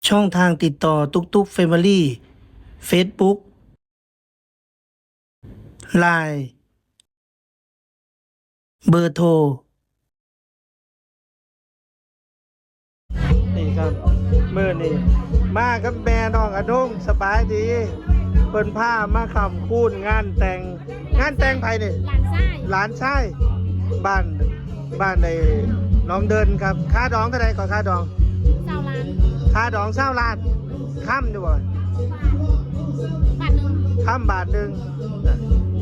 ຊ່ອງທາງຕິດຕໍ່ຕຸກຕຸກແຟມິລີ ເຟສບຸກ ລາຍ ເບີໂທ. ນີ້ຄັບ ມື້ນີ້ມາກັບແມ່ນ້ອງອະນົງ ສະບາຍດີ. ເພິ່ນພາມາຄ້ຳຄູນງານແຕ່ງ. ງານແຕ່ງໃຜນີ້? ຫຼານຊາຍ ຫຼານຊາຍ. ບ້ານ ບ້ານໃນໜອງເດີນຄັບ. ຄ່າດອງເທົ່າໃດກໍຄ່າດອງ? ຊາວລ້ານ. ຄ່າດອງຊາວລ້ານ. ຄ້ຳຢູ່ບໍ່? ບາດໜຶ່ງ. ຄ້ຳບາດໜຶ່ງ.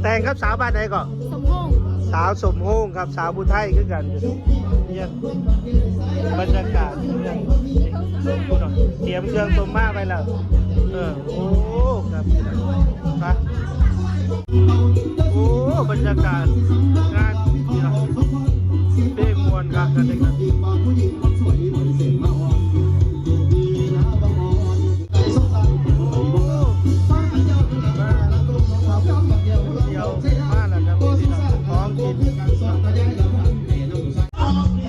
ແຕ່ງກັບສາວບ້ານໃດກໍ? ສົມໂຮງ. ສາວສົມໂຮງຄັບ ສາວຜູ້ໄທຄືກັນ. ບັນຍາກາດ ຕຽມເຄື່ອງສົມມາໄວ້ແລ້ວ. ເອີ ໂອ້ ຄັບ ໄປ. ໂອ້ ບັນຍາກາດງານ ເພງມ່ວນຄັກ.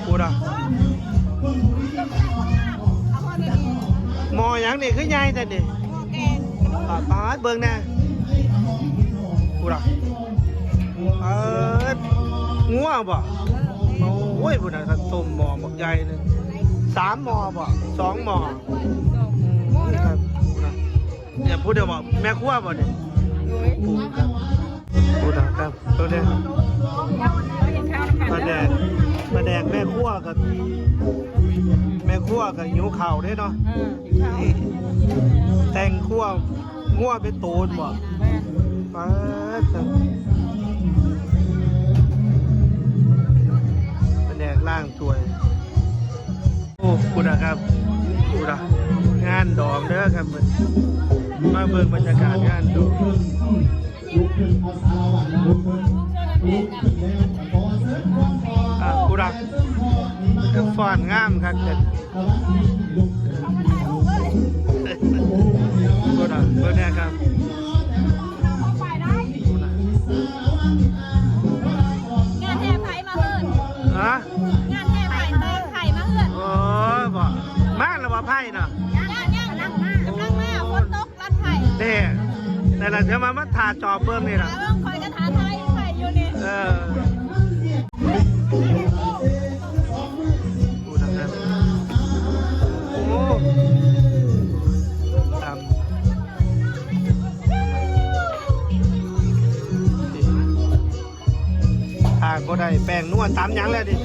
ພຸ້ນນະ ໝໍ້ຫຍັງນີ້ຄືໃຫຍ່ແທ້ນີ້? ປາດ ເບິ່ງແດ່. ພຸ້ນນະ ເອີ ງົວບໍ່? ໂອ້ຍ ພຸ້ນນະ ຕົ້ມໝໍ້ບັກໃຫຍ່ໜຶ່ງ. ສາມໝໍ້ບໍ່? ສອງໝໍ້. ອືມ ນີ້ຄັບ ພຸ້ນນະ ເອີ ຜູ້ດຽວບໍ່? ແມ່ຄົວບໍ່ນີ້? ໂດຍ ຜູ້ນະຄັບ ໂຕນີ້ ປາແດກ ປາແດກແມ່ຄົວກໍ ແມ່ຄົວກໍຫິວເຂົ້າເດ້ເນາະ. ເອີ ຫິວເຂົ້າ. ແຕ່ງຄົວ ງົວເປັນໂຕນບໍ່? ແມ່ນ. ປາດ ປາແດກລ້າງຖ້ວຍ. ໂອ້ ພຸ້ນນະຄັບ ພຸ້ນນະ ງານດອງເດີຄັບ. ມາເບິ່ງບັນຍາກາດງານດອງ. ອ່າ ພຸ້ນນະ ຄືຟ້ອນງາມຄັກແທ້. ພຸ້ນນະ ເບິ່ງແດ່ຄັບ. ງານແຫ່ໄພມາເຮີອນ. ຮະ? ງານແຫ່ໄພ ໄພມາເຮືອນ. ໂອ້ ບໍ່ ມາແລ້ວບໍ່ໄພນະ? ຍັງ ຍັງ ກຳລັງມາ ກຳລັງມາ ຝົນຕົກລັດໄພ. ແນ່ ນັ້ນລະ ດຽວມາ ມາຖ້າຈອບເບິ່ງນີ້ລະ. ຖ້າເບິ່ງ ຂ້ອຍກໍຖ້າໄພ ໄພຢູ່ນີ້. ເອີ ໂອ້ ຕຳ ຂາດບໍ່ໄດ້ແປ້ງນົວ. ຕຳຫຍັງແລ້ວນີ້?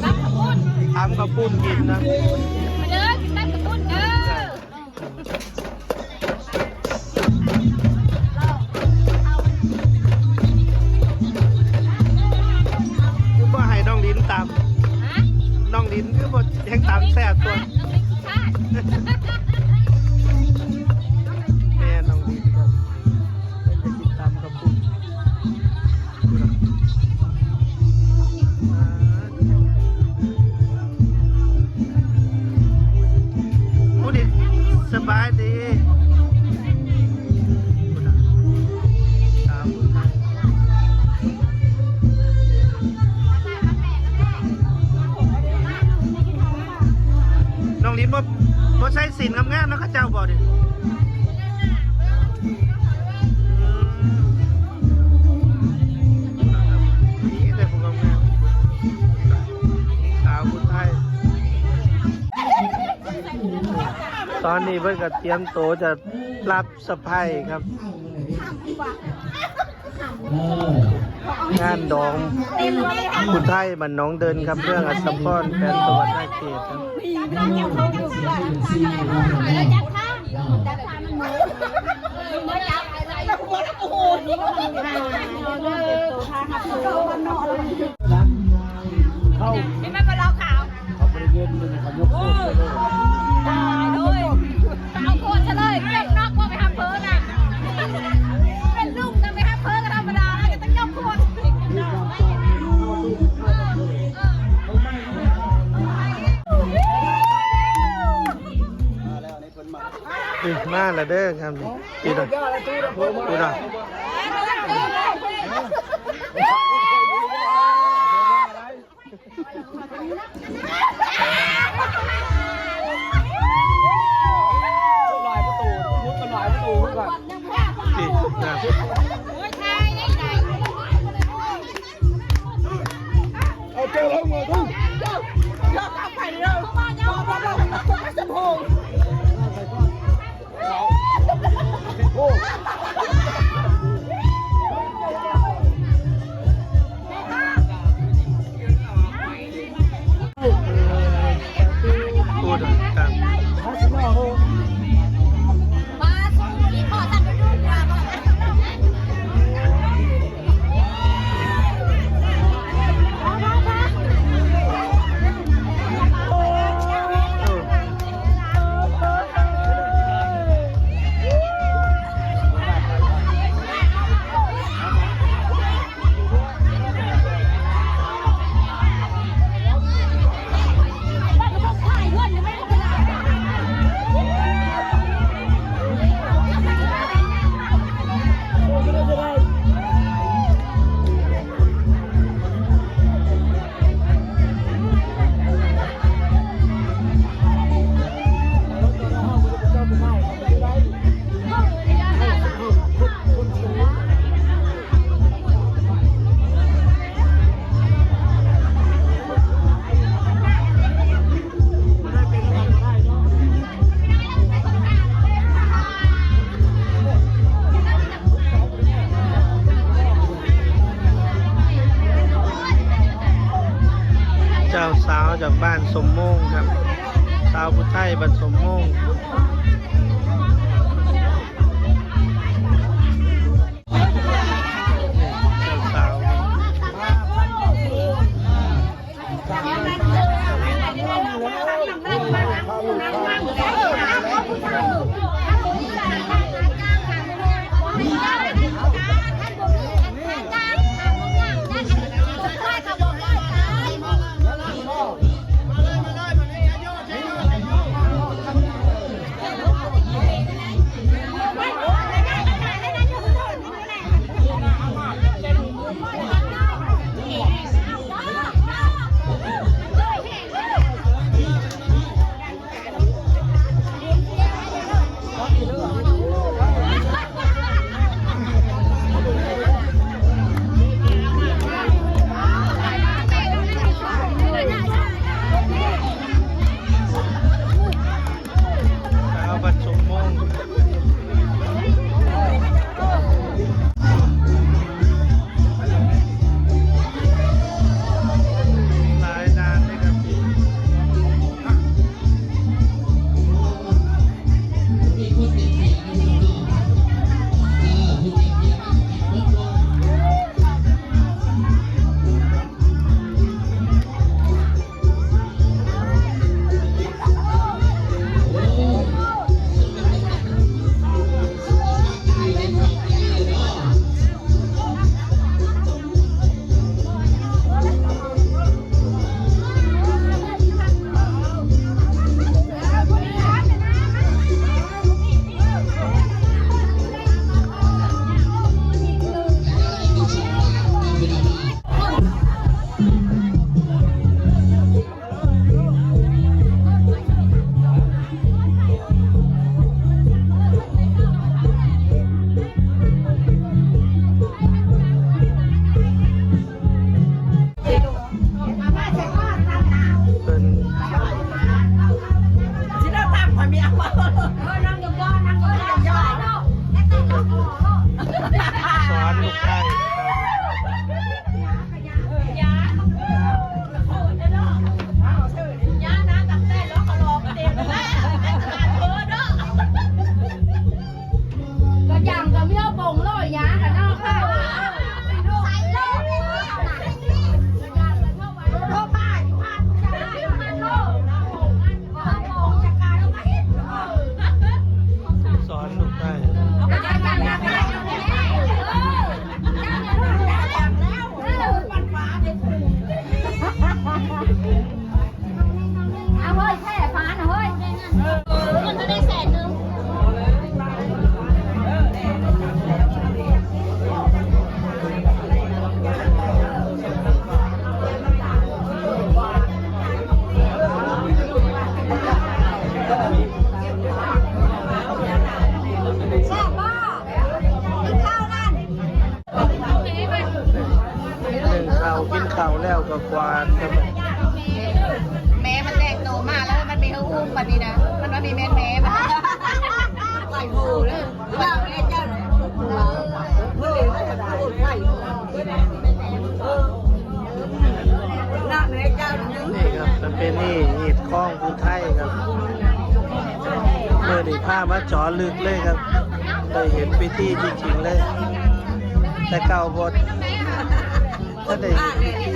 ຕຳເຂົ້າປຸ້ນ ຕຳເຂົ້າປຸ້ນກິນນະ. ມາເດີ ກິນຕຳເຂົ້າປຸ້ນເດີ. ຄືບໍ່ໃຫ້ນ້ອງລິນຕຳ? ຮະ? ນ້ອງລິນຄືບໍ່ແຮງຕຳແຊບຕົວະ. ນ້ອງລິນຂີ້ຄ້ານ ແມ່ນ້ອງລິນ ເພິ່ນໄປກິນຕຳເຂົ້າປຸ້ນ. ພຸ້ນອີກ ສະບາຍດີ. ນ້ອງລິນບໍ່ ບໍ່ໃສ່ສິ້ນງາມໆນຳເຂົາເຈົ້າບໍ່ນີ້? ອືມ ນີ້ແຫຼະຜູ້ງາມໆ ສາວຜູ້ໄທ. ຕອນນີ້ເພິ່ນກໍຕຽມໂຕຈະຮັບສະໃພ້ຄັບ. ງານດອງຜູ້ໄທບ້ານໜອງເດີນຄັບ ເມືອງອັດສະພອນ ແຂວງສະຫວັນນະເຂດ. ເຂົ້າ ນີ້ແມ່ນບໍ່ເຫຼົ້າຂາວ. ເຂົາບໍ່ໄດ້ເງິນ ເຂົາຍົກໂທດໄປເລີຍ. ຕາຍເລີຍ ເອົາໂທດຊະເລີຍ. ເປັນນອກບໍ່ໄປຮັບເພີນະ ເປັນລຸງນະໄປຮັບເພີນກໍທຳມະດາ ກໍຕ້ອງຍົກໂທດ. ມາແລ້ວ ນີ້ມາແລ້ວເດີຄັບ ນີ້ ນີ້ນະ ນີ້ນະ. ໂອ້ ຈາກບ້ານສົມໂມງຄັບ ຊາວຜູ້ໄທບ້ານສົມໂມງ ເຈົ້າສາວ. แซ่บบ่ กินข้าวนั่น นึ่งข้าว กินข้าวแล้วก็กวาดครับ แม่มันแตกโตมาแล้ว มันมีเฮาอุ้มบัดนี้นะ มันว่ามีแม่นแม่มัน ไหวโหเลย ว่าแม่เจ้าน่ะ เออ เออ นี่ครับ ประเพณีฮีดคองผู้ไทครับ มื้อนี้พามาเจาะลึกเลยครับ ได้เห็นพิธีจริงๆเลย แต่เก่าบ่ ถ้าได้เห็นพิธี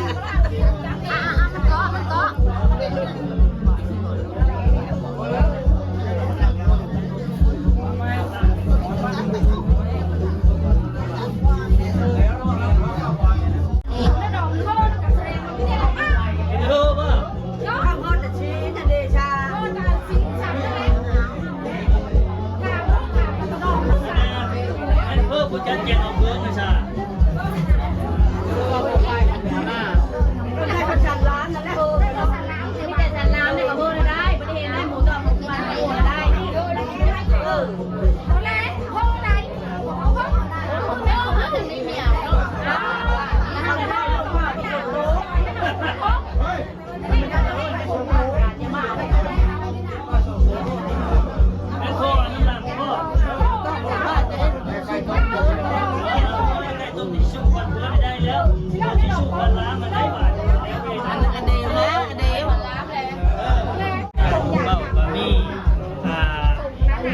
เพิ่มผู้จัดแจงเอาเพิ่มนะจ๊ะ คนไทยคนจัดหลาย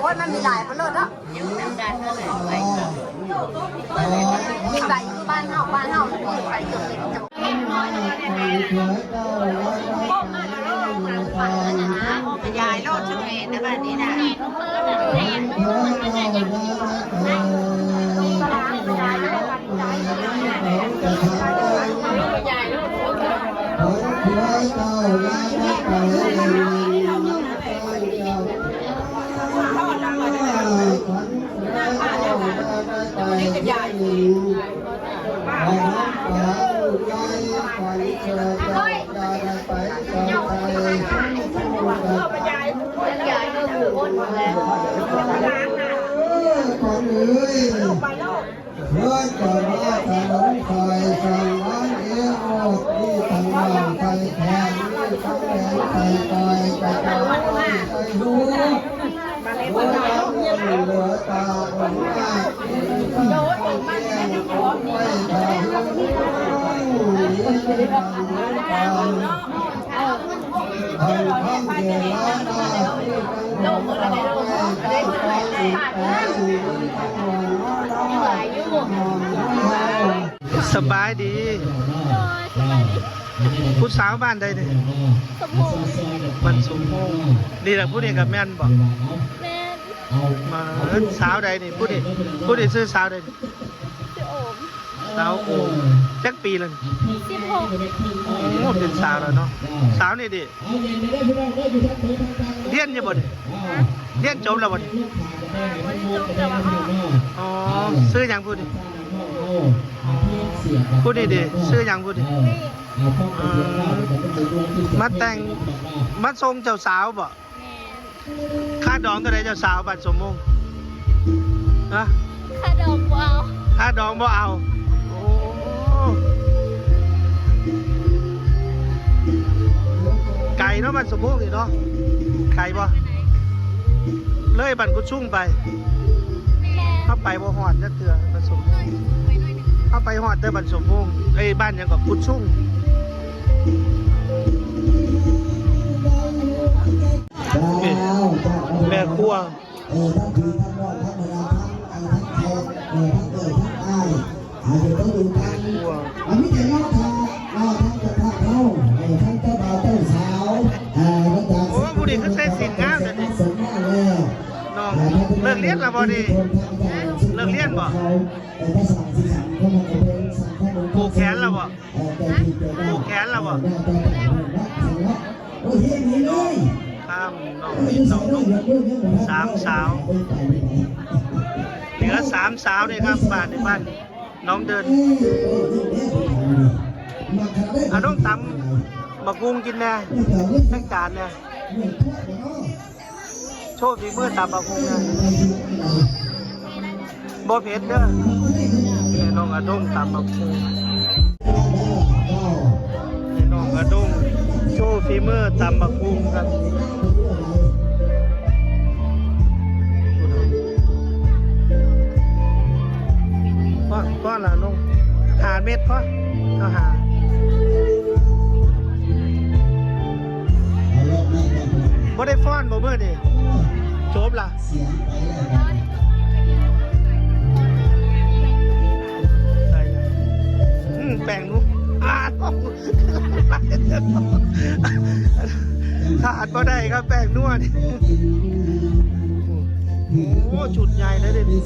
ໂອ້ຍ ມັນມີຫຼາຍເບີດເນາະ. ມີໃບຄືບ້ານເຮົາ ບ້ານເຮົາມີໃບເກືອບເຕັມໂຕ. ຂະຫຍາຍໂລດຊຸດແມ່ນນະ ບາດນີ້ນະ. ເພິ່ນກໍມາຖະໜົນຂ້ອຍ ສ້າງບ້ານເອໂອດ ມີທັງບ້ານໄຟແຂງ ມີທັງແຂງໄຟກອຍ ກະເຈົ້າໄຟຮູ້ ໂອ້ຍ ເຫຼືອຕາອົງມາກ ເປັນຄົນແກ່ນຂອງໄຟຂາວ ສະບາຍດີ. ໂດຍ ສະບາຍດີ. ຜູ້ສາວບ້ານໃດນີ້? ສົມພົງ. ບ້ານສົມພົງ. ນີ້ລະ ຜູ້ນີ້ກໍແມ່ນບໍ່? ແມ່ນ. ມາ ສາວໃດນີ້? ຜູ້ນີ້ ຜູ້ນີ້ຊື່ສາວໃດນີ້? ຊື່ໂອມ. ສາວໂອມ ຈັກປີແລ້ວ? ສິບຫົກ. ໂອ້ ເປັນສາວແລ້ວເນາະ. ສາວນີ້ເດ? ຮຽນຢູ່ບໍ່ນີ້? ຮຽນຈົບແລ້ວບໍ່ນີ້? ບໍ່ໄດ້ຈົບ ແຕ່ວ່າອອກ. ອໍ ຊື່ຫຍັງຜູ້ນີ້? ຜູ້ນີ້ເດ? ຊື່ຫຍັງຜູ້ນີ້? ເອີ ມາແຕ່ງ ມາສົ່ງເຈົ້າສາວບໍ່? ແມ່ນ. ຄ່າດອງເທົ່າໃດເຈົ້າສາວບ້ານສົມມົງ? ຮະ? ຄ່າດອງບໍ່ເອົາ. ຄ່າດອງບໍ່ເອົາ. ໂອ້ ໄກເນາະ ບ້ານສົມມົງນີ້ເນາະ. ໄກບໍ່? ເລີຍບ້ານກຸດຊຸງໄປ. ແມ່ນ. ເຮົາໄປບໍ່ຮອດຈັກເທື່ອບ້ານສົມມົງ. ເຮົາໄປຮອດແຕ່ບ້ານສົມມົງ ເອີຍ ບ້ານຫຍັງເກາະ? ກຸດຊຸງ. ນີ້ ແມ່ຄົວ ເອີ ທັງພີ່ທັງນ້ອງ ທັງແມ່ນາງ ທັງ ເອີ ທັງແຂກ ເອີ ທັງເອື້ອຍທັງອ້າຍ ອາດຈະຕ້ອງຢູ່ກັນ ແມ່ຄົວ ອັນນີ້ຈະລໍຖ້າ ລໍຖ້າເຈົ້າພາບເຮົາ ເອີ ທັງເຈົ້າບ່າວເຈົ້າສາວ ເອີ ຫຼັງຈາກ ໂອ້ ຜູ້ນີ້ຄືໃສ່ສິ້ນງາມແທ້ນີ້ ສົມມາແລ້ວ ນ້ອງ ເອີ ເລີກຮຽນແລ້ວບໍ່ນີ້? ເລີກຮຽນ ບໍ່? ຜູກແຂນແລ້ວບໍ່? ຜູກແຂນແລ້ວບໍ່? ຂ້າມນ້ອງ ນ້ອງນຸ່ງ ສາມສາວ ເຫຼືອສາມສາວເດ້ຄັບ ບ້ານນີ້ ບ້ານ ນ້ອງເດີນ ອາ ນ້ອງຕຳບັກຫຸ່ງກິນແດ່ ຈັກຈານແດ່ ໂຊຝີມືຕຳບັກຫຸ່ງແດ່ ບໍ່ເຜັດເດີ ແມ່ນ້ອງອາດົງຕຳບັກຫຸ່ງ ແມ່ນ້ອງອາດົງໂຊຝີມືຕຳບັກຫຸ່ງກັນ. ພໍ ພໍລະນ້ອງ ຫ້າເມັດພໍ ເອົາຫ້າ ບໍ່ໄດ້ຟ້ອນບໍ່ມື້ນີ້ ຈົບລະ ອືມ ແປ້ງນົວ ຂາດບໍ່ໄດ້ຄັບ ແປ້ງນົວນີ້ ໂອ້ ຊຸດໃຫຍ່ເລີຍເດ ອື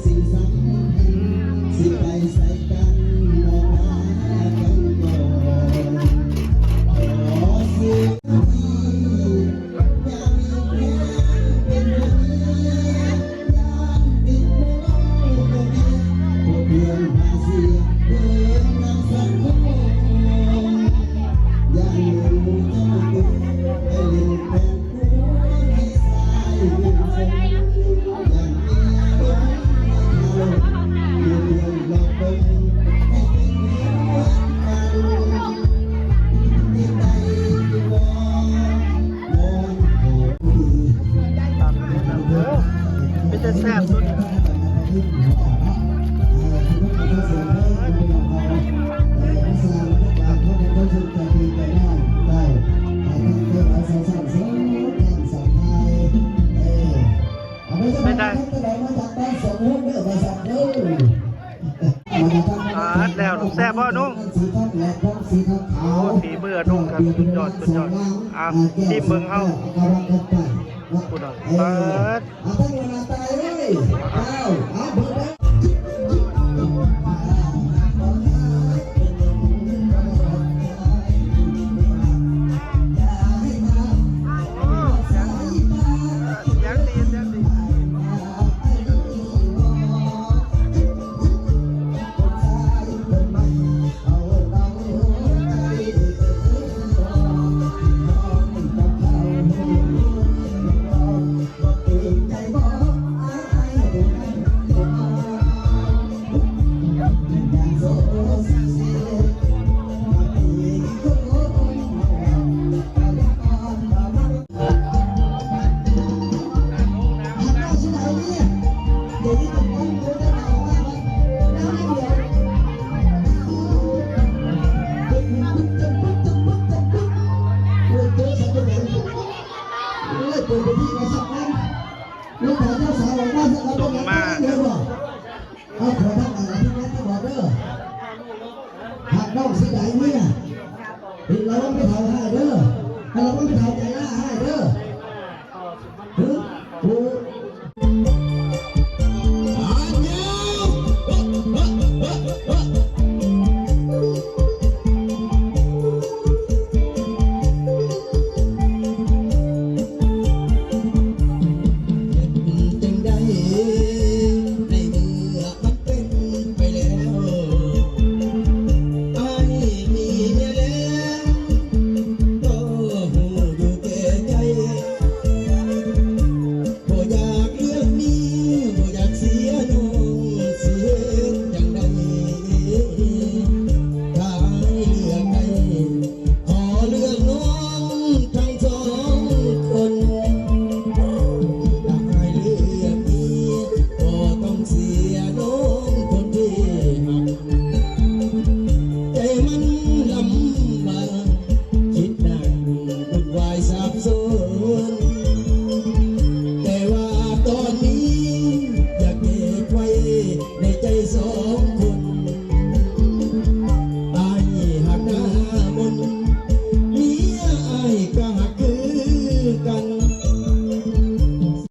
ມ.ເປັນໃດ? ອ່າ ແລ້ວ ແຊບບໍ່ໜຸ່ງ? ໂອ້ ຝີມືອານຸ່ງຄັບ ສຸດຍອດ ສຸດຍອດ. ອ່າ ຊີມເບິ່ງເຮົາ ພຸ້ນນະ ປາດ. ຕົງມາ.